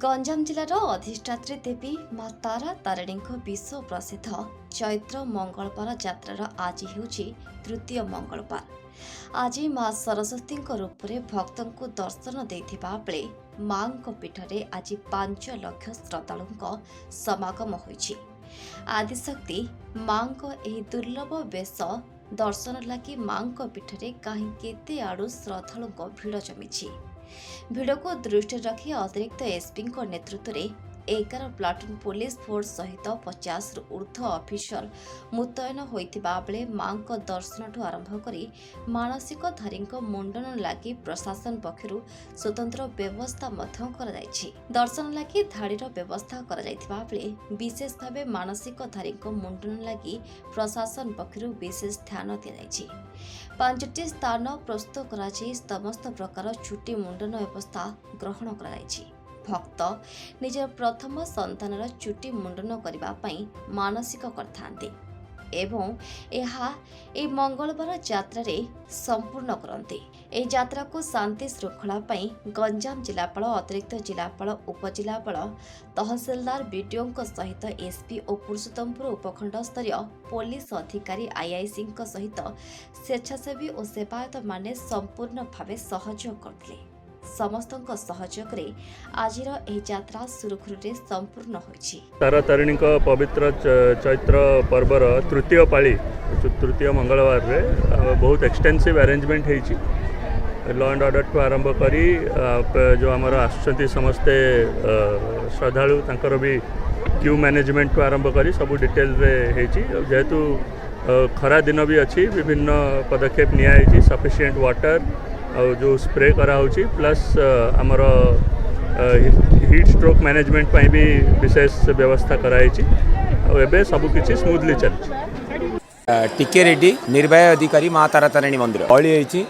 ଗଞ୍ଜାମ ଜିଲ୍ଲାର ଅଧିଷ୍ଠାତ୍ରୀ ଦେବୀ ମା ତାରା ତାରିଣୀଙ୍କ ବିଶ୍ୱ ପ୍ରସିଦ୍ଧ ଚୈତ୍ର ମଙ୍ଗଳବାର ଯାତ୍ରାର ଆଜି ହେଉଛି ତୃତୀୟ ମଙ୍ଗଳବାର। ଆଜି ମା ସରସ୍ୱତୀଙ୍କ ରୂପରେ ଭକ୍ତଙ୍କୁ ଦର୍ଶନ ଦେଇଥିବା ବେଳେ ମାଙ୍କ ପୀଠରେ ଆଜି 5 ଲକ୍ଷ ଶ୍ରଦ୍ଧାଳୁଙ୍କ ସମାଗମ ହୋଇଛି। ଆଦିଶକ୍ତି ମାଙ୍କ ଏହି ଦୁର୍ଲଭ ବେଶ ଦର୍ଶନ ଲାଗି ମାଙ୍କ ପୀଠରେ କାହିଁ କେତେ ଆଡ଼ୁ ଶ୍ରଦ୍ଧାଳୁଙ୍କ ଭିଡ଼ ଜମିଛି। ଭିଡ଼କୁ ଦୃଷ୍ଟିରେ ରଖି ଅତିରିକ୍ତ ଏସ୍ପିଙ୍କ ନେତୃତ୍ୱରେ 11 ପ୍ଲାଟୁନ୍ ପୋଲିସ ଫୋର୍ସ ସହିତ 50ରୁ ଉର୍ଦ୍ଧ୍ୱ ଅଫିସର ମୁତୟନ ହୋଇଥିବା ବେଳେ ମାଙ୍କ ଦର୍ଶନଠୁ ଆରମ୍ଭ କରି ମାନସିକଧାରୀଙ୍କ ମୁଣ୍ଡନ ଲାଗି ପ୍ରଶାସନ ପକ୍ଷରୁ ସ୍ୱତନ୍ତ୍ର ବ୍ୟବସ୍ଥା ମଧ୍ୟ କରାଯାଇଛି। ଦର୍ଶନ ଲାଗି ଧାଡ଼ିର ବ୍ୟବସ୍ଥା କରାଯାଇଥିବା ବେଳେ ବିଶେଷ ଭାବେ ମାନସିକଧାରୀଙ୍କ ମୁଣ୍ଡନ ଲାଗି ପ୍ରଶାସନ ପକ୍ଷରୁ ବିଶେଷ ଧ୍ୟାନ ଦିଆଯାଇଛି। ପାଞ୍ଚଟି ସ୍ଥାନ ପ୍ରସ୍ତୁତ କରାଯାଇ ସମସ୍ତ ପ୍ରକାର ଚୁଟି ମୁଣ୍ଡନ ବ୍ୟବସ୍ଥା ଗ୍ରହଣ କରାଯାଇଛି। ଭକ୍ତ ନିଜର ପ୍ରଥମ ସନ୍ତାନର ଚୁଟି ମୁଣ୍ଡନ କରିବା ପାଇଁ ମାନସିକ କରିଥାନ୍ତି ଏବଂ ଏହା ଏହି ମଙ୍ଗଳବାର ଯାତ୍ରାରେ ସମ୍ପୂର୍ଣ୍ଣ କରନ୍ତି। ଏହି ଯାତ୍ରାକୁ ଶାନ୍ତି ଶୃଙ୍ଖଳା ପାଇଁ ଗଞ୍ଜାମ ଜିଲ୍ଲାପାଳ, ଅତିରିକ୍ତ ଜିଲ୍ଲାପାଳ, ଉପଜିଲ୍ଲାପାଳ, ତହସିଲଦାର, ବିଡିଓଙ୍କ ସହିତ ଏସ୍ପି ଓ ପୁରୁଷୋତ୍ତମପୁର ଉପଖଣ୍ଡ ସ୍ତରୀୟ ପୋଲିସ ଅଧିକାରୀ, ଆଇଆଇସିଙ୍କ ସହିତ ସ୍ୱେଚ୍ଛାସେବୀ ଓ ସେବାୟତମାନେ ସମ୍ପୂର୍ଣ୍ଣ ଭାବେ ସହଯୋଗ କରିଥିଲେ। ସମସ୍ତଙ୍କ ସହଯୋଗରେ ଆଜିର ଏହି ଯାତ୍ରା ସୁରୁଖୁରୁରେ ସମ୍ପୂର୍ଣ୍ଣ ହୋଇଛି। ତାରା ତାରିଣୀଙ୍କ ପବିତ୍ର ଚୈତ୍ର ପର୍ବର ତୃତୀୟ ପାଳି, ତୃତୀୟ ମଙ୍ଗଳବାରରେ ବହୁତ ଏକ୍ସଟେନ୍ସିଭ୍ ଆରେଞ୍ଜମେଣ୍ଟ ହେଇଛି। ଲ ଆଣ୍ଡ ଅର୍ଡ଼ରଠୁ ଆରମ୍ଭ କରି ଯେଉଁ ଆମର ଆସୁଛନ୍ତି ସମସ୍ତେ ଶ୍ରଦ୍ଧାଳୁ, ତାଙ୍କର ବି କ୍ୟୁ ମ୍ୟାନେଜମେଣ୍ଟଠୁ ଆରମ୍ଭ କରି ସବୁ ଡିଟେଲରେ ହେଇଛି। ଆଉ ଯେହେତୁ ଖରା ଦିନ ବି ଅଛି, ବିଭିନ୍ନ ପଦକ୍ଷେପ ନିଆହେଇଛି। ସଫିସିଏଣ୍ଟ ୱାଟର ଆଉ ଯେଉଁ ସ୍ପ୍ରେ କରାହେଉଛି, ପ୍ଲସ୍ ଆମର ହିଟ୍ ଷ୍ଟ୍ରୋକ୍ ମ୍ୟାନେଜମେଣ୍ଟ ପାଇଁ ବି ବିଶେଷ ବ୍ୟବସ୍ଥା କରାହେଇଛି। ଆଉ ଏବେ ସବୁକିଛି ସ୍ମୁଥଲି ଚାଲିଛି। ଟିକେ ରେଡ୍ଡି, ନିର୍ବାହୀ ଅଧିକାରୀ, ମା ତାରାତାରିଣୀ ମନ୍ଦିର। ଗହଳି ହେଇଛି।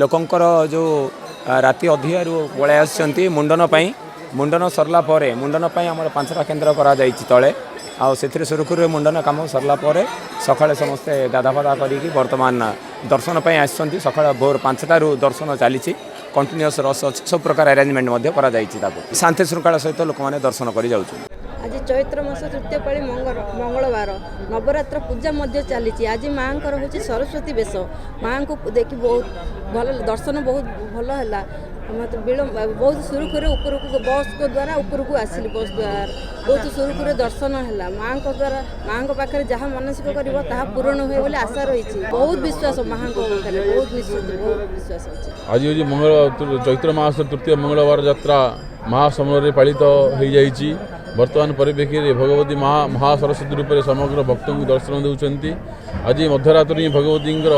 ଲୋକଙ୍କର ଯେଉଁ ରାତି ଅଧିଆରୁ ପଳାଇ ଆସିଛନ୍ତି ମୁଣ୍ଡନ ପାଇଁ। ମୁଣ୍ଡନ ସରିଲା ପରେ, ମୁଣ୍ଡନ ପାଇଁ ଆମର ପାଞ୍ଚଟା କେନ୍ଦ୍ର କରାଯାଇଛି ତଳେ, ଆଉ ସେଥିରେ ସୁରୁଖୁରୁରେ ମୁଣ୍ଡନ କାମ ସରିଲା ପରେ ସକାଳେ ସମସ୍ତେ ଗାଧା ପାଧା କରିକି ବର୍ତ୍ତମାନ ଦର୍ଶନ ପାଇଁ ଆସିଛନ୍ତି। ସକାଳ ଭୋର 5ଟାରୁ ଦର୍ଶନ ଚାଲିଛି। କଣ୍ଟିନ୍ୟୁଅସ୍ ରସ୍ ଅଛି। ସବୁ ପ୍ରକାର ଆରେଞ୍ଜମେଣ୍ଟ ମଧ୍ୟ କରାଯାଇଛି। ତାକୁ ଶାନ୍ତି ଶୃଙ୍ଖଳା ସହିତ ଲୋକମାନେ ଦର୍ଶନ କରି ଯାଉଛନ୍ତି। ଆଜି ଚୈତ୍ର ମାସ ତୃତୀୟ ପାଳି ମଙ୍ଗଳବାର, ନବରାତ୍ର ପୂଜା ମଧ୍ୟ ଚାଲିଛି। ଆଜି ମାଆଙ୍କର ହେଉଛି ସରସ୍ୱତୀ ବେଶ। ମାଆଙ୍କୁ ଦେଖି ବହୁତ ଭଲ, ଦର୍ଶନ ବହୁତ ଭଲ ହେଲା। ମୋତେ ବିଳମ୍ବ, ବହୁତ ସୁରୁଖୁରୁରେ ଉପରକୁ ବସ୍ ଦ୍ୱାରା ଉପରକୁ ଆସିଲି। ବସ୍ ଦ୍ୱାରା ବହୁତ ସୁରୁଖୁରୁରେ ଦର୍ଶନ ହେଲା ମାଆଙ୍କ ଦ୍ୱାରା। ମାଆଙ୍କ ପାଖରେ ଯାହା ମାନସିକ କରିବ, ତାହା ପୂରଣ ହୁଏ ବୋଲି ଆଶା ରହିଛି। ବହୁତ ବିଶ୍ୱାସ ମାଆଙ୍କ ପାଖରେ, ବହୁତ ନିଶ୍ଚିତ, ବହୁତ ବିଶ୍ୱାସ ଅଛି। ଆଜି ହେଉଛି ମଙ୍ଗଳ ଚୈତ୍ର ମାସ ତୃତୀୟ ମଙ୍ଗଳବାର ଯାତ୍ରା ମହାସମାରୋହରେ ପାଳିତ ହୋଇଯାଇଛି। ବର୍ତ୍ତମାନ ପରିପ୍ରେକ୍ଷୀରେ ଭଗବତୀ ମା ମହାସରସ୍ୱତୀ ରୂପରେ ସମଗ୍ର ଭକ୍ତଙ୍କୁ ଦର୍ଶନ ଦେଉଛନ୍ତି। ଆଜି ମଧ୍ୟରାତ୍ରି ହିଁ ଭଗବତୀଙ୍କର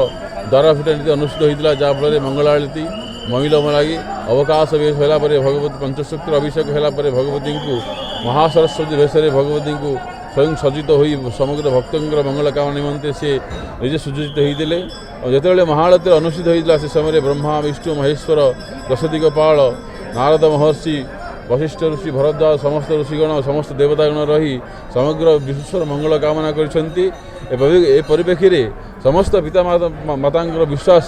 ଦ୍ୱାର ଫିଟା ନୀତି ଅନୁଷ୍ଠିତ ହୋଇଥିଲା, ଯାହାଫଳରେ ମଙ୍ଗଳ ଆଳତୀ, ମଇଲମ ଲାଗି, ଅବକାଶ ବେଶ ହେଲା ପରେ, ଭଗବତୀ ପଞ୍ଚସୂକ୍ତର ଅଭିଷେକ ହେଲା ପରେ ଭଗବତୀଙ୍କୁ ମହାସରସ୍ୱତୀ ବେଶରେ ଭଗବତୀଙ୍କୁ ସ୍ୱୟଂ ସଜ୍ଜିତ ହୋଇ ସମଗ୍ର ଭକ୍ତଙ୍କର ମଙ୍ଗଳ କାମନା ନିମନ୍ତେ ସେ ନିଜେ ସୁସଜ୍ଜିତ ହୋଇଥିଲେ। ଆଉ ଯେତେବେଳେ ମହାଆଳତୀ ଅନୁଷ୍ଠିତ ହୋଇଥିଲା, ସେ ସମୟରେ ବ୍ରହ୍ମା, ବିଷ୍ଣୁ, ମହେଶ୍ୱର, ଦଶଦିଗପାଳ, ନାରଦ ମହର୍ଷି, ବଶିଷ୍ଠ ଋଷି, ଭରଦ୍ୱାଜ, ସମସ୍ତ ଋଷିଗଣ, ସମସ୍ତ ଦେବତାଗଣ ରହି ସମଗ୍ର ବିଶ୍ୱର ମଙ୍ଗଳ କାମନା କରିଛନ୍ତି। ଏ ପରିପ୍ରେକ୍ଷୀରେ ସମସ୍ତ ପିତା ମାତାଙ୍କର ବିଶ୍ୱାସ,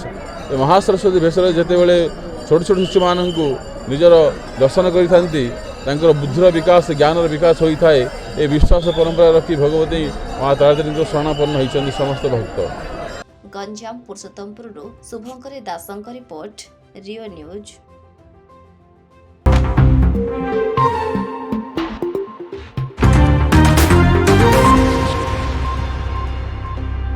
ଏ ମହାସରସ୍ୱତୀ ବେଶରେ ଯେତେବେଳେ ଛୋଟ ଛୋଟ ଶିଶୁମାନଙ୍କୁ ନିଜର ଦର୍ଶନ କରିଥାନ୍ତି, ତାଙ୍କର ବୁଦ୍ଧିର ବିକାଶ, ଜ୍ଞାନର ବିକାଶ ହୋଇଥାଏ। ଏ ବିଶ୍ୱାସ ପରମ୍ପରା ରଖି ଭଗବତୀ ମା ତାରାତାରିଣୀଙ୍କ ଶରଣାପନ୍ନ ହୋଇଛନ୍ତି ସମସ୍ତ ଭକ୍ତ। ଗଞ୍ଜାମ ପୁରୁଷୋତ୍ତମପୁରରୁ ଶୁଭଙ୍କରୀ ଦାସଙ୍କ ରିପୋର୍ଟ, ରିଓ ନ୍ୟୁଜ୍।